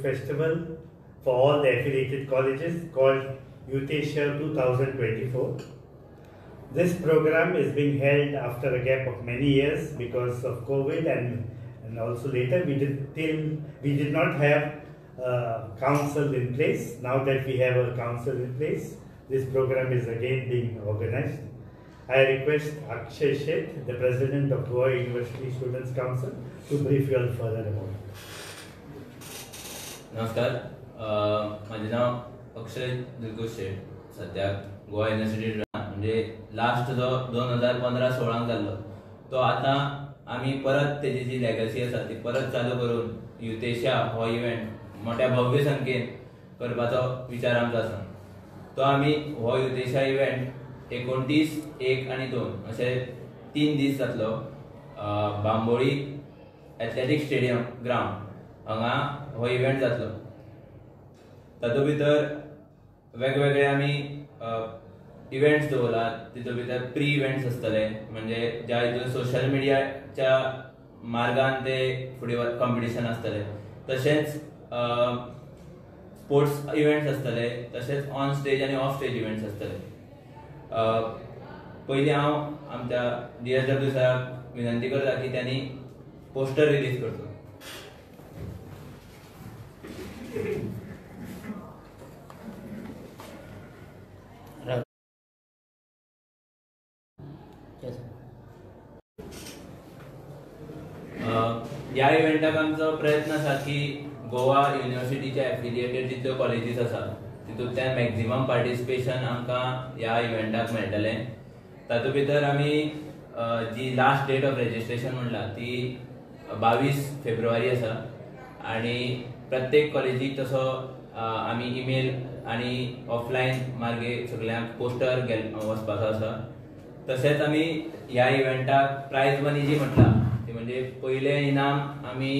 Festival for all the affiliated colleges called Youthesia 2024. This program is being held after a gap of many years because of COVID and also later we did not have a council in place. Now that we have a council in place, this program is again being organized. I request Akshay Sheth, the President of Goa University Students' Council, to brief you all further about it. नमस्कार, माझे नाव अक्षय दुर्गेश शेट. सद्याक Goa university म्हणजे last जो 2015-16 जाल्लो तो आतां आमी परत तेजी जी लेगसी आसा ती परत चालू करून युथेशिया हो इव्हेंट मोठ्या भव्य संख्येन करपाचो विचार आमचो आसा. तो आमी हो युथेशिया इव्हेंट 29, 1 आनी 2 अशे 3 दीस जातलो. बांबोळी एथलेटीक स्टेडियम ग्रावंड हांगा हो इव्हेंट जातलो. तातूंत भितर वेगवेगळे आमी इव्हेंट्स दवरलात. तितूंत भितर प्री इव्हेंट्स आसतले, म्हणजे ज्या हितून सोशल मिडियाच्या मार्गान ते फुडें कॉम्पिटिशन आसतले, तशेंच स्पोर्ट्स इव्हेंट्स आसतले, तशेंच ऑन स्टेज आनी ऑफ स्टेज इव्हेंट्स आसतले. पयलीं हांव आमच्या DSW सराक विनंती करता की त्यांनी पोस्टर रिलीज करचो. ह्या इव्हेंटाक आमचो प्रयत्न आसा की गोवा युनिवर्सिटीच्या एफिलिएटेड जितल्यो कॉलेजीस आसा तितूंतल्यान मॅक्झिमम पार्टिसिपेशन आमकां ह्या इव्हेंटाक मेळटलें. तातूंत भितर आमी जी लास्ट डेट ऑफ रेजिस्ट्रेशन म्हणला ती 22 फेब्रुवारी आसा आनी प्रत्येक कॉलेजीक तसो आमी इमेल आनी ऑफलायन मार्गे सगळ्यांक पोस्टर वचपाचो आसा. तशेंच आमी ह्या इव्हेंटाक प्रायज मनी जी म्हटला ती म्हणजे पयलें इनाम आमी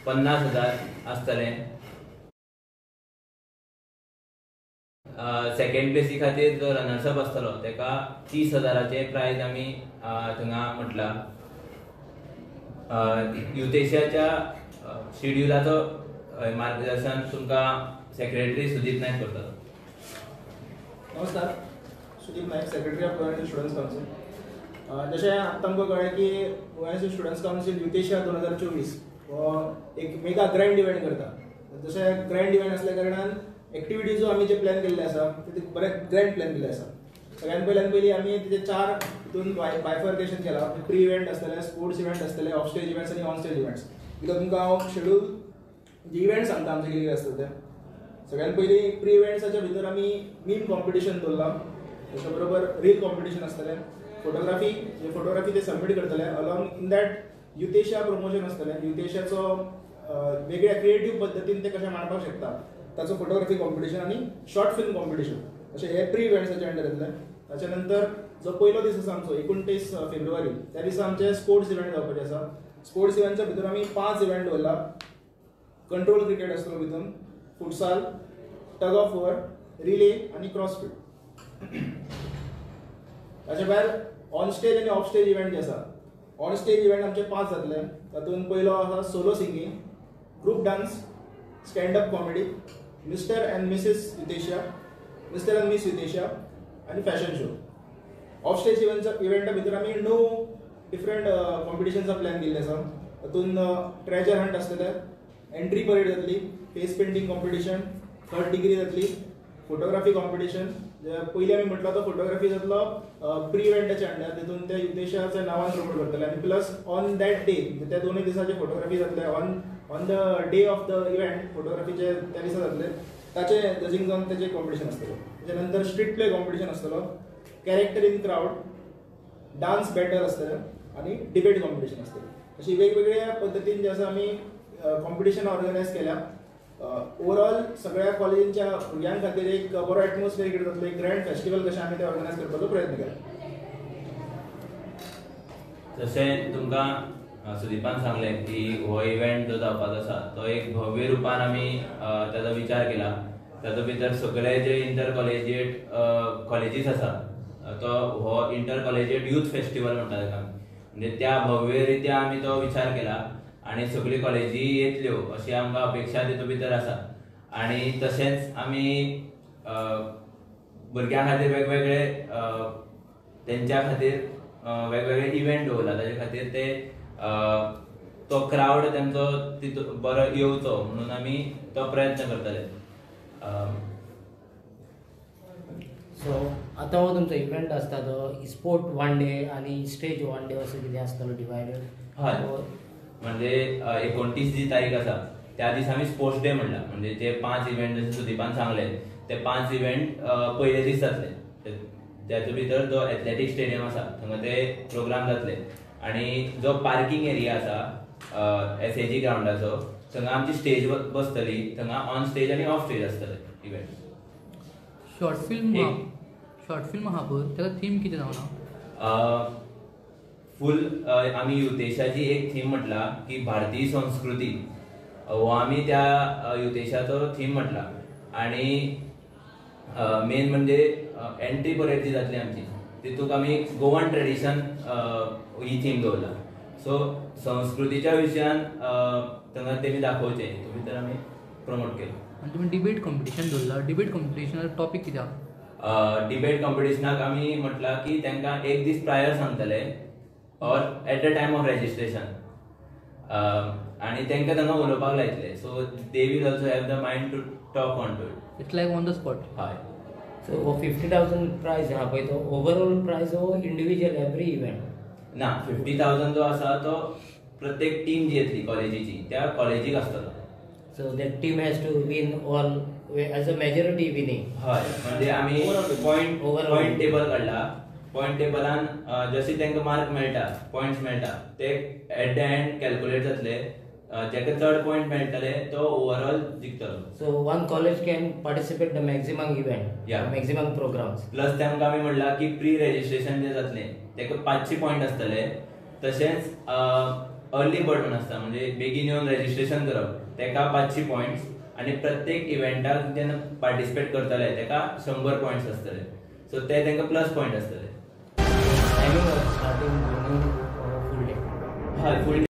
50,000 आसतलें. सेकंड प्लेसी खातीर जो रनर्स अप आसतलो तेका 30,000 प्रायज आमी थंगा म्हटला. युथेशियाच्या शेड्युलाचो मार्गदर्शन तुमकां सेक्रेटरी सुदीप नायक करतलो. नमस्कार, Sudeep Naik, secretary of Goa University Students Council. जशें आतां आमकां कळ्ळें की गोवा युनिवर्सिटी स्टुडंट्स कावन्सील युथेशिया 2024 हो एक मेगा ग्रँड इव्हेंट करता. जशें ग्रँड इव्हेंट आसल्या कारणान एक्टिविटीजो आमी जे प्लॅन केल्ले आसा ते बरे ग्रँड प्लॅन केल्ले आसा. सगळ्यान पयल्यान पयलीं आमी तेजे 4 हितून बायफर्केशन केलां. प्री इव्हेंट आसतले, स्पोर्ट्स इव्हेंट आसतले, ऑफ स्टेज इव्हेंट्स आनी ऑन स्टेज इव्हेंट्स. भितर तुमकां हांव शेड्यूल जे इव्हेंट्स सांगता आमचे कितें कितें आसतले ते. सगळ्यान पयलीं प्री इव्हेंट्साच्या भितर आमी मीम कॉम्पिटिशन दवरलां, ताच्या बरोबर रील कॉम्पिटिशन आसतलें, फोटोग्राफी जे फोटोग्राफी ते सबमीट करतले, along in that Youthesia promotion आसतलें, युथेशियाचो वेगळ्या क्रिएटीव पद्दतीन ते कशें मांडपाक शकता ताचो फोटोग्राफी कॉम्पिटिशन आनी शॉर्ट फिल्म कॉम्पिटिशन. अशें हे प्री इव्हेंट्साचे अंडर येतले. ताच्या नंतर जो पयलो दीस आसा आमचो 29 फेब्रुवारी त्या दिसा आमचे स्पोर्ट्स इव्हेंट जावपाचे आसा. स्पोर्ट्स इव्हेंटच्या भितर आमी 5 इव्हेंट दवरला. कंट्रोल क्रिकेट आसतलो भितून, futsal, tug of war, relay आनी क्रॉसफीट. ताच्या भायर ऑन स्टेज आनी ऑफ स्टेज इव्हेंट जे आसा, ऑन स्टेज इव्हेंट आमचे 5 जातले. तातूंत पयलो आसा solo singing, group dance, stand up comedy, mister and missus Youthesia, mister and miss Youthesia आनी फॅशन शो. ऑफ स्टेज इव्हेंटा भितर आमी 9 डिफरंट कॉम्पिटिशन्सा प्लॅन केल्ले आसा. तातूंत ट्रेजर हंट आसतले, एंट्री परेड जातली, face painting competition, third degree जातली, फोटोग्राफी कॉम्पिटिशन. पयलीं आमी म्हटलो तो फोटोग्राफी जातलो प्री इव्हेंटाच्या अंडर, तितून ते युथेशियाच्या नांवान प्रमोट करतले आनी प्लस ऑन that day त्या दोनूय दिसाचे फोटोग्राफी जातले. On the day of the event फोटोग्राफीचे त्या दिसा जातले, ताचे जजींग जावन तेजे कॉम्पिटिशन आसतलो. ताच्या नंतर स्ट्रीट प्ले कॉम्पिटिशन आसतलो, character in crowd, dance battle आसतलें आनी डिबेट कॉम्पिटिशन आसतलें. अशी वेगवेगळ्या पद्दतीन जे आसा आमी कॉम्पिटिशन ऑर्गनायज केल्या. ओवरऑल सगळ्या कॉलेजींच्या भुरग्यां खातीर एक बरो एटमॉस्फियर क्रिएट जातलो, एक ग्रँड फेस्टिवल कशें आमी ते ऑर्गनायज करपाचो प्रयत्न केला. जशें तुमकां सुदीपान सांगलें की हो इव्हेंट जो जावपाचो आसा तो एक भव्य रुपान आमी ताजो विचार केला. तातूंत भितर सगळे जे इंटर कॉलेजिएट कॉलेजीस आसा तो हो इंटर कॉलेजिएट यूथ फेस्टिवल म्हणटा ताका, म्हणजे त्या भव्य रित्या आमी तो विचार केला. आनी सगळी कॉलेजी येतल्यो अशी आमकां अपेक्षा तितूंत भितर आसा. आनी तशेंच आमी भुरग्यां खातीर वेगवेगळे तेंच्या खातीर वेगवेगळे इव्हेंट दवरला, ताजे खातीर ते तो क्रावड तेंचो तितूंत बरो येवचो म्हणून आमी तो प्रयत्न करतले. सो आतां हो तुमचो इव्हेंट आसता तो स्पोर्ट वन डे आनी स्टेज वन डे असो कितें आसतलो डिवायडेड? हय, म्हणजे 29 जी तारीख आसा त्या दिसा आमी स्पोर्ट्स डे म्हणला, म्हणजे जे 5 इव्हेंट जशे सुदीपान सांगले ते 5 इव्हेंट पयले दीस जातले. त्याचे भितर जो एथलेटीक स्टेडियम आसा थंय ते प्रोग्राम जातले आनी जो पार्किंग एरिया आसा एसएजी ग्रावंडाचो थंय आमची स्टेज बसतली, थंय ऑन स्टेज आनी ऑफ स्टेज आसतले इव्हेंट. शॉर्ट फिल्म आहा पळय ताका थीम कितें जावन आहा? फूल आमी युथेशाची एक थीम म्हटला की भारतीय संस्कृती, हो आमी त्या युथेशाचो थीम म्हटला. आनी मेन म्हणजे एंट्री परेड जी जातली आमची तितूंत आमी गोवन ट्रेडिशन ही थीम दवरला. सो संस्कृतीच्या विशयान थंगा तेमी दाखोवचें हितूंत भितर आमी प्रमोट केलो. आनी तुमी डिबेट कॉम्पिटिशन दवरला, डिबेट कॉम्पिटिशनाचो टॉपीक कितें आहा? डिबेट कॉम्पिटिशनाक आमी म्हटलां की तांकां एक दीस प्रायर सांगतले or at the time of registration आनी तांकां तांकां उलोवपाक लायतले. So they will also have the mind to talk on to it. It's like on the spot. हय. सो हो 50,000 प्रायज आहा पळय तो ओवरऑल प्रायज हो इंडिविज्युअल एवरी इव्हेंट? ना, 50,000 जो आसा तो प्रत्येक टीम जी येतली कॉलेजीची त्या कॉलेजीक आसतलो. So that team has to win all as a majority winning. हय, म्हणजे आमी पॉयंट टेबल काडला. पॉयंट टेबलान जशे तांकां मार्क मेळटा, पॉयंट्स मेळटा ते एट the and calculate जातले. जाका चड पॉयंट मेळटले तो overall जिखतलो. So one college can participate the maximum event, maximum programs. Plus तांकां आमी म्हणलां की प्री रेजिस्ट्रेशन जें जातलें ताका 500 पॉयंट आसतले. तशेंच अर्ली बर्ड म्हूण आसता, म्हणजे बेगीन येवन रेजिस्ट्रेशन करप ताका 500 पॉयंट्स आनी प्रत्येक इव्हेंटाक जेन्ना पार्टिसिपेट करतले ताका 100 पॉयंट्स आसतले. सो ते तांकां प्लस पॉयंट आसतले. Timing of starting morning full day? हय, फूल डे.